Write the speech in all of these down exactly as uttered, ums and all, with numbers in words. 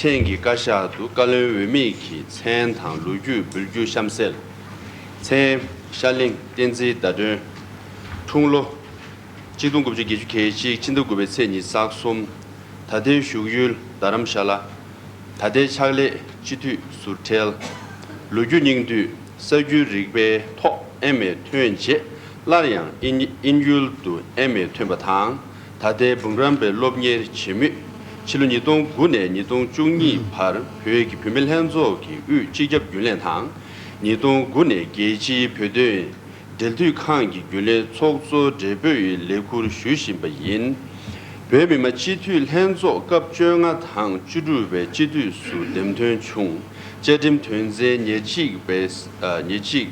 མཚན་གྱི་བཀའ་ཤག་ཏུ་བཀའ་བློན་འོས་མི་གི་མཚན་དང་ལོ་རྒྱུས་འབུལ་རྒྱུ་གཤམ་གསལ། མཚན། ཤར་གླིང་བསྟན་འཛིན་ཟླ་སྒྲོན། འཁྲུངས་ལོ། གཅིག་སྟོང་དགུ་བརྒྱ་བརྒྱད་ཅུ་གྱ་གཅིག་ཕྱི་ཟླ་དགུ་པའི་ཚེས་ཉི་ཤུ་རྩ་གསུམ། ད་ལྟའི་བཞུགས་ཡུལ་རྡ་རམ་ཤ་ལ། ད་ལྟའི་ཕྱག་ལས་སྤྱི་འཐུས་ཟུར་ཁྲལ། ལོ་རྒྱུས་སྙིང་བསྡུས། གསར་འགྱུར་རིག་པའི་ཐོག་ཨེམ་ཨེ་ཐོན་རྗེས་སླར་ཡང་དབྱིན་དབྱིན་ཡུལ་དུ་ཨེམ་ཨེ་ཐོན་པ་དང་། ད་ལྟའི་འབུམ་རམས་པའི་སློབ་གཉེར་བྱེད་མུས། ཕྱི་ལོ་ཉིས་སྟོང་དགུ་ནས་ཉིས་སྟོང་བཅུ་གཉིས་བར་བོད་ཀྱི་བུད་མེད་ལྷན་ཚོགས་ཀྱི་དབུས་སྤྱི་ཁྱབ་རྒྱུན་ལས་དང་། ཉིས་སྟོང་དགུ་ནས་རྒྱལ་སྤྱིའི་བོད་དོན་འབྲེལ་མཐུད་ཁང་གི་རྒྱུན་ལས་ཚོགས་གཙོ་སྦྲེལ་པོའི་ལས་ཁུར་ཞུ་བཞིན་པ་ཡིན། བོད་མི་མང་སྤྱི་འཐུས་ལྷན་ཚོགས་སྐབས་བཅོ་ལྔ་དང་བཅུ་དྲུག་པའི་སྤྱི་འཐུས་སུ་འདེམས་ཐོན་བྱུང་། བཅའ་ཁྲིམས་དོན་ཚན་ཉེར་གཅིག་པའི་ཨ་ཉེར་གཅིག་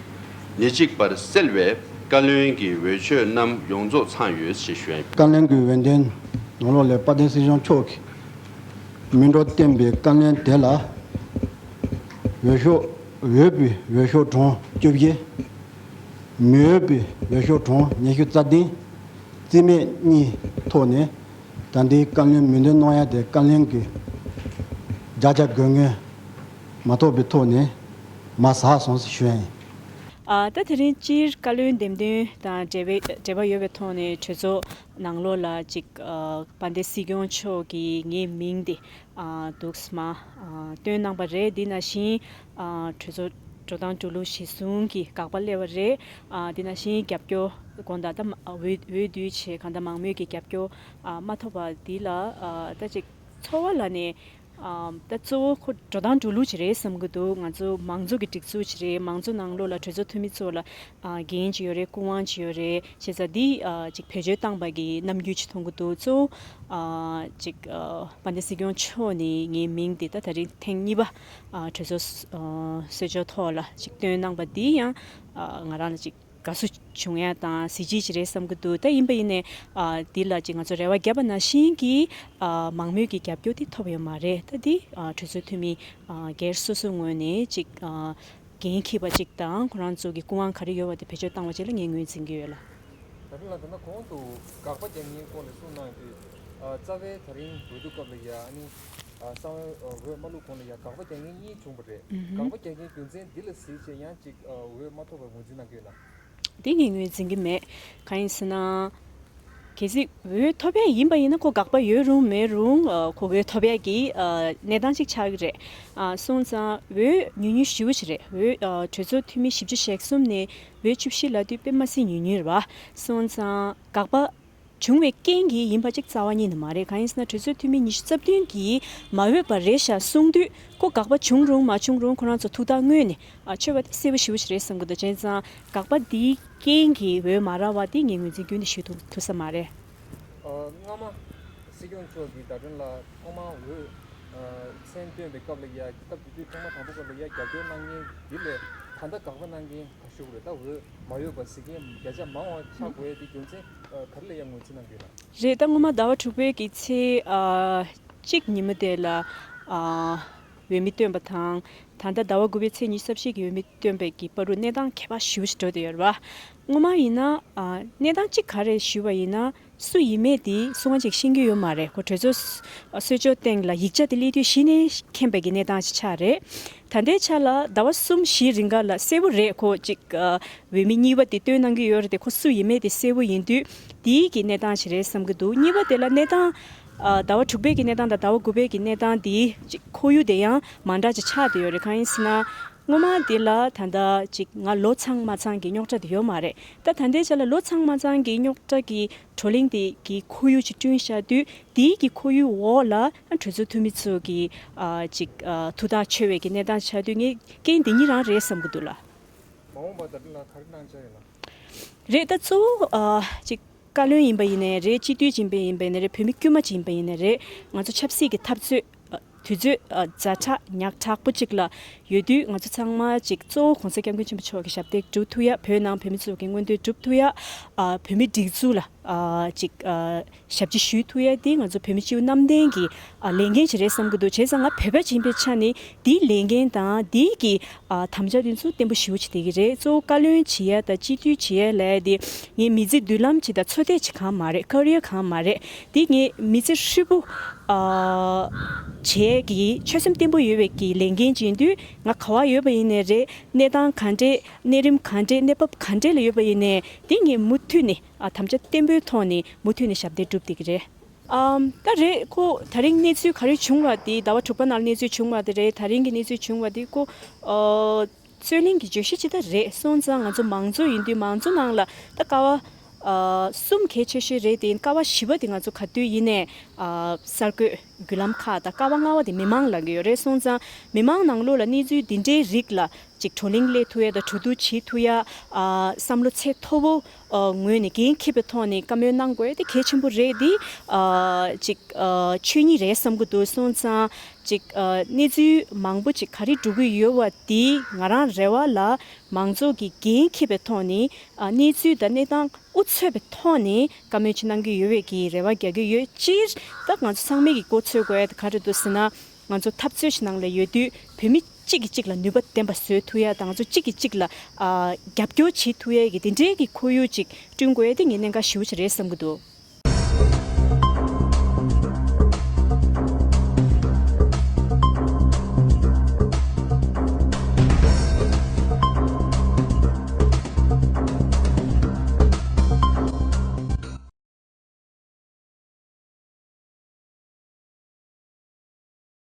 ཉེར་གཅིག་པར་གསལ་བའི་བཀའ་བློན་གྱི་འོས་ཆོས་རྣམས་ཡོངས་རྫོགས་ཚང་ཡོད་ཅེས་ཞུ་ཡ་ཡིན། བཀའ་བློན་གྱི་འོས་འདེམས་ནང་ལོགས་ལ་དཔལ་ལྡན་སྲིད་སྐྱོང་མཆོག་གིས་མི་འགྲོ་བསྟན་པའི་བཀའ་བློན་དེ་ལ་འོས་ཤོག་འོས་པའི་འོས་ཤོག་གྲངས་བཅོ་བརྒྱད། མི་འོས་པའི་འོས་ཤོག་གྲངས་ཉི་ཤུ་རྩ་བདུན། རྩིས་མེད་གཉིས་ཐོག་ནས་ད་ལྟའི་བཀའ་བློན་མི་འདེམས་གནང་ཡ་དེ་བཀའ་བློན་གྱི་བརྒྱ་ཆ་དགོས་ངེས་མ་ཐོབ་པའི་ཐོག་ནས་མར་ཟགས་སོང་ཟེར་ཞུ་ཡ་ཡིན། ཨ་ད་དེ་རིང་སྤྱིར་བཀའ་བློན་འདེམས་ཐོན་དང་འབྲེལ་བའི་འབྲེལ་བ་ཡོད་པའི་ཐོག་ནས་གྲོས་ཚོགས་ནང་ལོགས་ལ་ཅིག་ཨ་དཔལ་ལྡན་སྲིད་སྐྱོང་མཆོག་གིས་ངའི་མིང་དེ་ཨ་འདུག་སེ་མར་ཨ་བཏོན་གནང་པ་རེད། འདི་ནང་བཞིན་ཨ་གྲོས་ཚོགས་འགྲོ་སྟངས་འགྲོ་ལུགས་གཞིར་བཟུང་གིས་དགག་པ་སླེབས་པ་རེད། ཨ་འདི་ནང་བཞིན་རྒྱབ་སྐྱོར་དགོངས་དག་ད་མ་འོས་འོས་བསྡུ་བྱས་གང་ལྟར་མང་མོས་ཀྱི་རྒྱབ་སྐྱོར་ཨ་མ་ཐོབ་པ་འདི་ལ་ཨ་ད་ཅིག་ཚོར་བ་ལ་ནས་ཨ་ད་གཙོ་བོ་ཁོ་འགྲོ་སྟངས་འགྲོ་ལུགས་ཅིག་རེད་བསམ་གྱི་འདུག་ང་ཚོ་མང་གཙོ་གི་སྒྲིག་འཛུགས་ཅིག་རེད། མང་གཙོ་ནང་ལོགས་ལ་གྲོས་ཚོགས་འཐུས་མི་ཚོ་ལ་ཨ་འགན་ཅིག་ཡོད་རེད། སྐུ་དབང་ཅིག་ཡོད་རེད། བྱས་ཙང་འདི་ཨ་ཅིག་བེད་སྤྱོད་བཏང་པ་གི་རྣམ་འགྱུར་ཅིག་མཐོང་གི་འདུག་གཙོ་བོ་ཨ་ཅིག་ཨ་དཔལ་ལྡན་སྲིད་སྐྱོང་མཆོག་ནས་ངའི་མིང་འདི་ད་ད་རིང་ཐེངས་གཉིས་པ་ཨ་གྲོས་ཚོགས་ཨ་གསོལ་ལྕོག་ཐོག་ལ་ཅིག་བཏོན་གནང་པ་འདི་ཡང་ཨ་ང་རང་ལ་ཅིག་དགའ་བསུ་བྱུང་ཡ་དང་གཟི་བརྗིད་ཅིག་རེད་བསམ་གྱི་འདུག་ད་ཡིན་པ་ཡིན་ནའི་ཨ་འདི་ལ་ཅིག་ང་ཚོ་རེ་བ་བརྒྱབ་པ་ནང་བཞིན་གྱི་ཨ་མང་མོས་ཀྱི་རྒྱབ་སྐྱོར་དེ་ཐོབ་ཡོད་མ་རེད། ད་འདི་ཨ་གྲོས་ཚོགས་འཐུས་མི་ཨ་སྒེར་སོ་སོའི་ངོས་ནས་ཅིག་ཨ་འགན་འཁྱེར་བ་ཅིག་དང་ཁོ་རང་ཚོ་གི་སྐུ་དབང་ག་རེ་ཡོད་པ་དེ་བེད་སྤྱོད་བཏང་བ་ཅིག་ལ་ངས་ངོས་འཛིན་གྱི་ཡོད་ལ། ད་ལྟ་ལ་ད་ལྟ་གོང་དུ་དགག་པ་རྒྱག་མཁན་སྐོར་ལ་གསུངས་གནང་ཡོད་དུས། ཨ་རྩ་བའི་ད་རིང་འོས་བསྡུ་སྐབས་ལ་ཡ་ཨ་ནི་ཨ་གསང་བའི་འོས་མ་བླུགས་གོང་ལ་ཡ་དགག་པ་རྒྱག་མཁན་གཉིས་བྱུང་བ་རེད། ཨུ་ཧུམ། དགག་པ་རྒྱག་མཁན་རྒྱུ་མཚན་འདི་ལ་གཟིགས་བྱས་ཡང་ཅིག་ཨ་འོས་མ་ཐོབ་པར་ངོས་འཛིན་གནང་གི་ཡོད་ན། འདི་ངས་ངོས་འཛིན་གྱི་མེད། གང་ཡིན་ཟེར་ན། གལ་སྲིད་འོས་ཐོབ་ཡ་ཡིན་པ་ཡིན་ན་ཁོ་དགག་པ་ཡོད་རུང་མེད་རུང་ཨ་ཁོ་འོས་ཐོབ་ཡ་གི་ཨ་གནས་སྟངས་ཅིག་ཆགས་ཀྱི་རེད། ཨ་སོང་ཙང་འོས་ཉུང་ཉུང་ཞེ་པོ་ཅིག་རེད། འོས་ཨ་གྲོས་ཚོགས་འཐུས་མི་བཞི་བཅུ་ཞེ་གསུམ་ནས་འོས་བཅུ་བཞི་ལབ་དུས་དཔེ་མ་སྲིད་ཉུང་ཉུང་རེད་བ། སོང་ཙང་དགག་པ་བྱུང་བའི་རྐྱེན་གྱིས་ཡིན་པ་ཅིག་རྩ་བ་ཉིད་ནས་མ་རེད། གང་ཡིན་ཟེར་ན་གྲོས་ཚོགས་འཐུས་མི་ཉི་ཤུ་རྩ་བདུན་གྱིས་མ་འོས་པ་རེད་ཤག་གསུང་དུས་ཁོ་དགག་པ་བྱུང་རུང་མ་བྱུང་རུང་ཁོ་རང་ཚོ་ཐུགས་ཐག་དངོས་ནས་ཨ་ཆོད་པ་དེ་གསལ་པོ་ཞེ་པོ་ཅིག་རེད་བསམ་གྱི་འདུག་བྱས་ཙང་དགག་པ་འདིའི་རྐྱེན་གྱིས་འོས་མ་རག་པ་དེ་ངས་ངོས་འཛིན་ཁྱོན་ནས་ཞུ་ཐུབ་ཐུབ་ས་མ་རེད། ཨ་སྔ་མ་སྲིད་སྐྱོང་མཆོག་གིས་ཟླ་སྒྲོན་ལགས་ཐོག་མར་འོས་ཨ་མཚན་བཏོན་པའི་སྐབས་ལ་ཡ་སྐབས་དེ་དུས་ཐེངས་མ་དང་པོ་སྐབས་ལ་ཡ་རྒྱབ་སྐྱོར་གནང་མཁན་འདི་ལས་ད་ལྟ་དགག་པ་གནང་མཁན་ག་ཤོག་རེད། ད་འོས་མ་ཡོད་པ་ཟེར་མཁན་བརྒྱ་ཆ་མང་བ་ཆགས་དགོས་ཡ་དེ་རྒྱུ་མཚན་ཨ་ག་རེ་ལ་ཡ་ངོས་འཛིན་གནང་གི་ཡོད་ན། རེད། ད་སྔོན་མ་ཟླ་བ་དྲུག་པའི་གི་ཚེས་ཨ་གཅིག་ཉིན་མོ་དེ་ལ་ཨ་འོས་མི་བཏོན་པ་དང་། ད་ལྟ་ཟླ་བ་དགུ་པའི་ཚེས་ཉི་ཤུ་རྩ་བཞི་གི་འོས་མི་བཏོན་པའི་གི་བར་དུ་གནས་སྟངས་ཁྱད་པར་ཞེ་པོ་ཞིག་འགྲོ་བསྡད་ཡོད་རེད་བ། སྔོན་མ་ཡིན་ན་ཨ་གནས་སྟངས་གཅིག་ག་རེ་ཞུས་པ་ཡིན་ན་སུ་ཡིན་མེད་དེ་སུ་གང་ཅིག་ཤེས་ཀྱི་ཡོད་མ་རེད། ཁོ་གྲོས་ཚོགས་གསོལ་ལྕོག་སྟེང་ལ་ཡིག་ཆ་དེ་སླེབས་དུས་གཞི་ནས་མཁྱེན་པའི་གི་གནས་སྟངས་ཤིག་ཆགས་རེད། ད་ལྟའི་ཆ་ལ་ཟླ་བ་གསུམ་བཞིའི་རིང་ག་ལ་གསལ་པོ་རེད། ཁོ་ཅིག་ཨ་འོས་མི་གཉིས་པ་དེ་བཏོན་གནང་གི་ཡོད་རེད་དེ་ཁོ་སུ་ཡིན་མེད་དེ་གསལ་པོ་ཡིན་དུས་དེའི་གི་གནས་སྟངས་ཤིག་རེད་བསམ་གྱི་འདུག་གཉིས་པ་དེ་ལ་གནས་སྟངས་ཨ་ཟླ་བ་དྲུག་པའི་གི་གནས་སྟངས་དང་ཟླ་བ་དགུ་པའི་གི་གནས་སྟངས་དེ་ཅིག་ཁོར་ཡུག་དེ་ཡང་མ་འདྲ་ཅིག་ཆགས་བསྡད་ཡོད་རེད། གང་ཡིན་ཟེར་ན་སྔོན་མ་དེ་ལ་ད་ལྟ་ཅིག་ང་ལོ་ཚང་མ་ཚང་གི་རྙོག་དྲ་དེ་ཡོད་མ་རེད། ད་ད་ལྟའི་ཆ་ལ་ལོ་ཚང་མ་ཚང་གི་རྙོག་དྲ་གི་བགྲོ་གླེང་དེ་གི་ཁོར་ཡུག་ཅིག་བསྐྲུན་བཞག་དུས་དེའི་གི་ཁོར་ཡུག་འོག་ལ་གྲོས་ཚོགས་འཐུས་མི་ཚོ་གི་ཨ་ཅིག་ཨ་ཐུགས་ཐག་ཆོད་པའི་གི་གནས་སྟངས་ཆགས་དུས་ངས་རྐྱེན་དེ་གཉིས་རང་རེད་བསམ་གྱི་འདུག་ལ། མ་འོངས་པ་ད་ལྟ་ལ་ག་རེ་གནང་འཆར་ཡོད་ན། རེད། ད་གཙོ་བོ་ཨ་ཅིག་བཀའ་བློན་ཡིན་པ་ཡིན་ནའི་རེད། སྤྱི་འཐུས་ཡིན་པ་ཡིན་ནའི་རེད། བོད་མི་དཀྱུས་མ་ཅིག་ཡིན་པ་ཡིན་ནའི་རེད། ང་ཚོ་ཆབ་སྲིད་ཀྱི་འཐབ་རྩོད་ཨ་དུས་ཚོད་ཨ་ཛ་དྲག་ཉག་ཕྲ་པོ་ཅིག་ལ་ཡོད་དུས་ང་ཚོ་ཚང་མ་ཅིག་གཙོ་བོ་༸གོང་ས་༸སྐྱབས་མགོན་ཆེན་པོ་མཆོག་གི་ཞབས་འདེགས་སྒྲུབ་ཐུབ་ཡ། བོད་ནང་བོད་མི་ཚོ་གི་མངོན་འདོད་སྒྲུབ་ཐུབ་ཡ། ཨ་བོད་མི་སྒྲིག་འཛུགས་ལ་ ཨ་ཅིག་ཨ་ཞབས་ཕྱི་ཞུ་ཐུབ་ཡ་དེ་ང་ཚོ་བོད་མི་སྤྱི་འཐུས་རྣམ་གདན་གྱི་ཨ་ལས་འགན་ཞིག་རེད་བསམ་གྱི་འདུག་བྱས་ཙང་ང་བོད་པ་ཡིན་པའི་ཆ་ནས་དེའི་ལས་འགན་དང་དེའི་གི་ཨ་དམ་བཅའ་དེ་ཚོ་བརྟན་པོ་ཞེ་པོ་ཅིག་བསྡད་ཀྱི་རེད། གཙོ་བོ་བཀའ་བློན་བྱེད་ཡ་དང་སྤྱི་འཐུས་བྱེད་ཡ་ལབ་ཡ་དེ་ངའི་མི་ཚེ་མདུན་ལམ་ཅིག་དང་འཚོ་གཏན་ཅིག་གང་མ་རེད། ཀ་རི་ཡར་གང་མ་རེད། དེ་ངའི་མི་ཚེ་ཧྲིལ་པོ་ཨ་བྱེད་ཡ་གི་ཆོད་སེམས་བརྟན་པོ་ཡོད་པའི་གི་ལས་འགན་བྱེད་དུས་ང་ག་བ་ཡོད་པ་ཡིན་ནའི་རེད། གནས་སྟངས་ག་འདྲས། གནས་རིམ་ག་འདྲས། གནས་བབ་ག་འདྲས་ལ་ཡོད་པ་ཡིན་ནའི་དེ་ངས་མུ་མཐུད་ནས་ཨ་དམ་བཅའ་བརྟན་པོའི་ཐོག་ནས་མུ་མཐུད་ནས་ཞབས་འདེགས་སྒྲུབ་བསྡད་ཀྱི་རེད། ཨམ། ད་རེད་ཁོ། ད་རིང་གནས་ཚུལ་ག་རེ་བྱུང་བ་དེ། ཟླ་བ་དྲུག་པ་ནང་གནས་ཚུལ་བྱུང་བ་དེ་རེད། ད་རིང་གི་གནས་ཚུལ་བྱུང་བ་དེ་ཁོ། ཨ། རྩོད་གླེང་གི་བརྗོད་གཞི་ཅིག་ད་རེད། སོང་ཙང་ང་ཚོ་མང་གཙོ་ཡིན་དུས་མང་གཙོ་ནང་ལ་ད་ཀ་བ། ཨ། གསུམ་གལ་ཆེ་ཤོས་རེད་དེ། ཀ་བ་བཞི་པ་དེ་ང་ཚོ་ག་དུས་ཡིན་ནའི། ཨ། གསར་འགོད་བརྒྱུད་ལམ་ཁག་དང་། ཀ་བ་ལྔ་པ་དེ་མི་མང་ལབ་ཀྱི་ཡོད་རེད། སོང་ཙང་མི་མང་ནང་ལོགས་ལ་གནས་ཚུལ་འདི་འདྲའི་རིགས་ལ་ཅིག་བགྲོ་གླེང་སླེབས་ཐུབ་ཡ་དང་གྲོས་བསྡུར་བྱེད་ཐུབ་ཡ། ཨ། བསམ་བློ་ཚད་མཐོ་པོ་ཨ་ངོས་ནས་འགན་འཁྱེར་བའི་ཐོག་ནས་བཀའ་མོལ་གནང་དགོས་ཡ་དེ་གལ་ཆེན་པོ་རེད་དེ། ཨ། ཅིག་ཨ། ཆོས་ཉིད་རེད་བསམ་གྱི་འདུག་སོང་ཙང་ཅིག་ཨ། གནས་ཚུལ་མང་པོ་ཅིག་ག་རེ་འགྲོ་གི་ཡོད་པ་དེ་ང་རང་རེ་བ་ལ་མང་ཚོགས་ཀྱིས་འགན་འཁྱེར་བའི་ཐོག་ནས། ཨ། གནས་ཚུལ་དང་གནས་སྟངས་འུ་ཚོད་པའི་ཐོག་ནས་བཀའ་མོལ་ཅིག་གནང་གི་ཡོད་པའི་གི་རེ་བ་རྒྱག་གི་ཡོད། སྤྱིར་ད་ང་ཚོ་ཚང་མས་ཀྱི་མགོ་འཚོས་དགོས་ཡ་དེ་ག་རེ་འདུག་ཟེར་ན། ང་ཚོ་འཐབ་རྩོད་ཞིག་ནང་ལ་ཡོད་དུས་བོད་མི་གཅིག་གིས་གཅིག་ལ་ནུས་པ་ལྡན་པ་བཟོ་ཐུབ་ཡ་དང་། ང་ཚོ་གཅིག་གིས་གཅིག་ལ་ཨ་རྒྱབ་སྐྱོར་བྱེད་ཐུབ་ཡ་གི་དེ་འདྲའི་གི་ཁོར་ཡུག་ཅིག་བསྐྲུན་དགོས་ཡ་དེ་ངས་གནད་འགག་ཞེ་པོ་ཅིག་རེད་བསམ་གྱི་འདུག